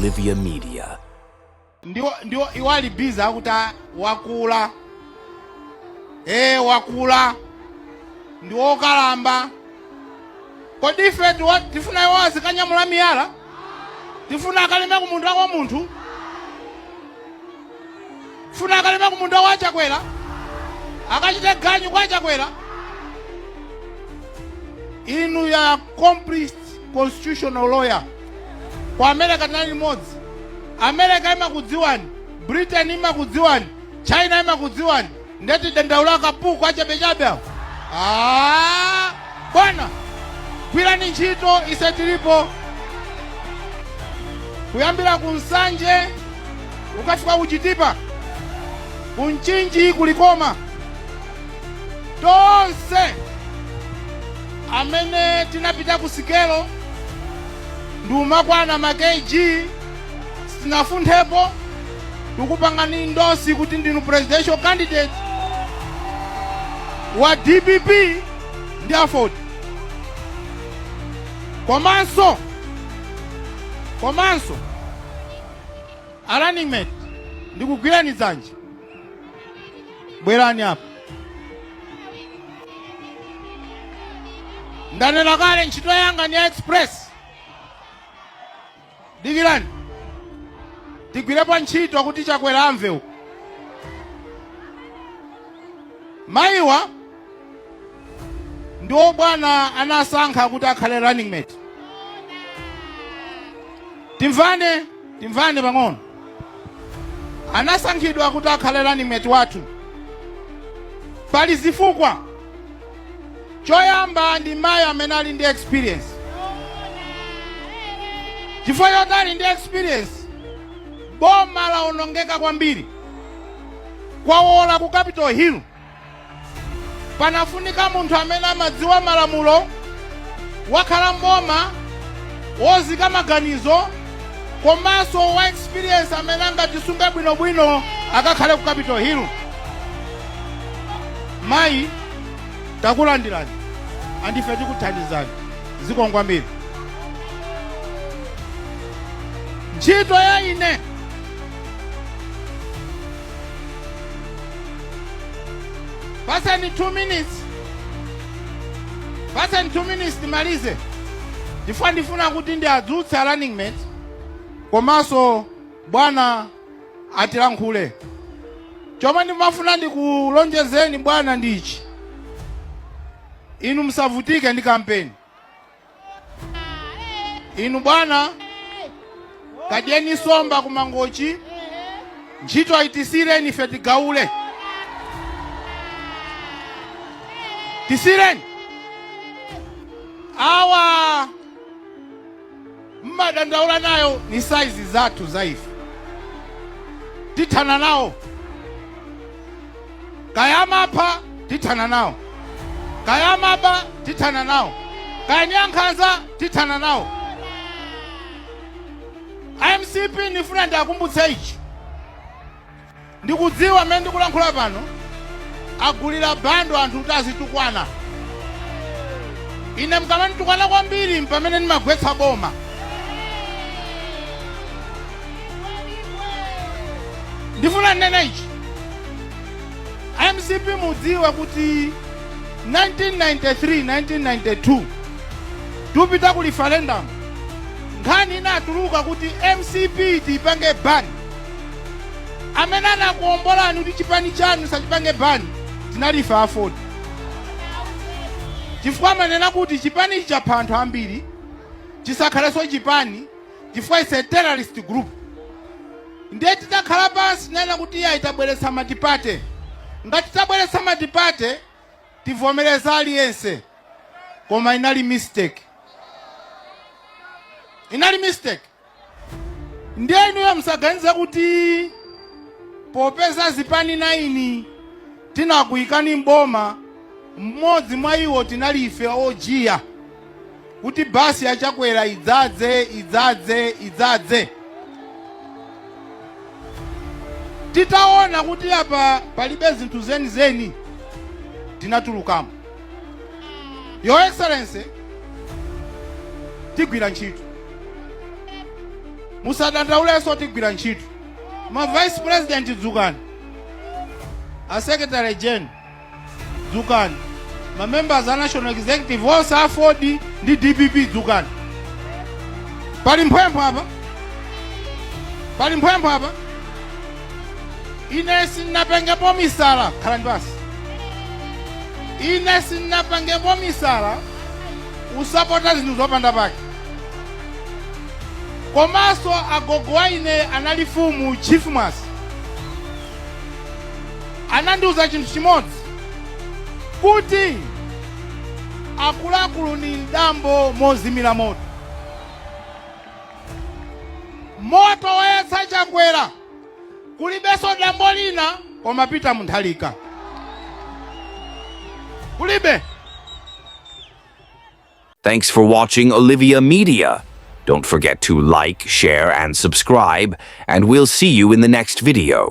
Olivia Media. Ndio iwali biza akuta wakula. Wakula. Ndio kalamba. Kodi ife tifuna iwazi kanyamula miyala? Tifuna akalime ku munda wa muntu? Tifuna akalime ku munda wa chakwera? Akachite ganyu kwa chakwera? Inu ya accomplished constitutional lawyer. Kwa America nani modzi? America ima kudziwani, Britain ima kudziwani, China ima kudziwani. Ndeti dendaula kapuku acha bejabe hapo. Bwana. Kwila ni ntchito isetilipo. Kuyambira kunsanje ukafika uchitipa. Kunchinji kulikoma. Tonse amene tinapita kusikelo nduma kwana makeji sinafunthepo tukupangani ndosi kuti ndinu presidential candidate wa DPP ndi afford. Komanso a running mate ndikugwirani dzanja. Bwerani hapa. Ndanena kale ntchito yanga ni express. Digirani. Tigwirepo ntchito kuti chakwera amve uko. Maiwa ndio bwana anasankha kuti akhale running mate. Timvane pang'ono. Anasankhidwa kuti akhale running mate wathu. Pali zifukwa. Choyamba ndi mayi amene ali ndi experience. Chifukwa yoti ali ndi experience, boma laonongeka kwambiri. Kwawola ku Capitol Hill. Panafunika munthu amene amadziwa malamulo, wakhala mboma, wozika maganizo, komanso wa experience amene angatisunge bwinobwino akakhale ku Capitol Hill. Mayi takulandirani, andife tikuthandizani, zikongwambiri. Ntchito ya ine pasani 2 minutes timalize. Ndifuna kuti ndi adzutse a running mate komanso bwana atilankhule. Chomwe ndimafuna ndikulonjezeni bwana ndichi. Inu msavutike ndi kampeni. Inu bwana kadyeni somba kumangochi. Ntchito aitisireni ife tigaule. Tisireni. Awa mmadandaula nayo ni size zathu zaife. Tithana nawo. Kayamapha tithana nawo. Kayamaba tithana nawo. Kanyankhanza tithana nawo. MCP nifuna ndakumbutsa ichi. Ndikudziwa amene ndikulankhula pano agulira bando anthu kuti azitukwana. Ine mkamene tukwana kwambiri mpamene ndimagwetsa boma. Ndifuna nene ichi. MCP mudziwa kuti 1993-1992 tupita ku referendum. Nkhani inatuluka kuti MCP tipange ban. Amene anakuombolani kuti chipani chanu sachipange ban tinalife afford. Chifukwa manena kuti chipani cha anthu ambiri chisakhaleso chipani chifukwa is a terrorist group. Ndiye titakhala pansi nena kuti iya itabweretsa matipate. Ngati tabweretsa matipate tivomereza aliyense. Koma inali mistake. Ndiye inuyo msaganize kuti popeza zipani 9 tinakuyikani mboma, mmodzi mwa iwo tinalife ojiya kuti basi ya chakwera idzadze. Titaona kuti apa palibe zinthu zeni tinatulukamo. Your Excellency, tigwira ntchito. musadandaulenso tigwira ntchito. Ma vice president dzukani, a secretary general dzukani, ma members a national executive onse a Ford ndi DPP dzukani. Pali mphwempho apa? Pali mphwempho apa? Ine sinapangepo misala, khalani basi. Ine sinapangepo misala usapota zinthu zopanda pake. Komanso agogo wa ine anali fumu chief mas. Anandiuza chinthu chimodzi kuti akuluakulu ni dambo mozimira moto. Moto woyatsa chakwera kulibenso dambo lina koma pita munthalika. Kulibe. Thanks for watching Olivia Media. Don't forget to like, share, and subscribe, and we'll see you in the next video.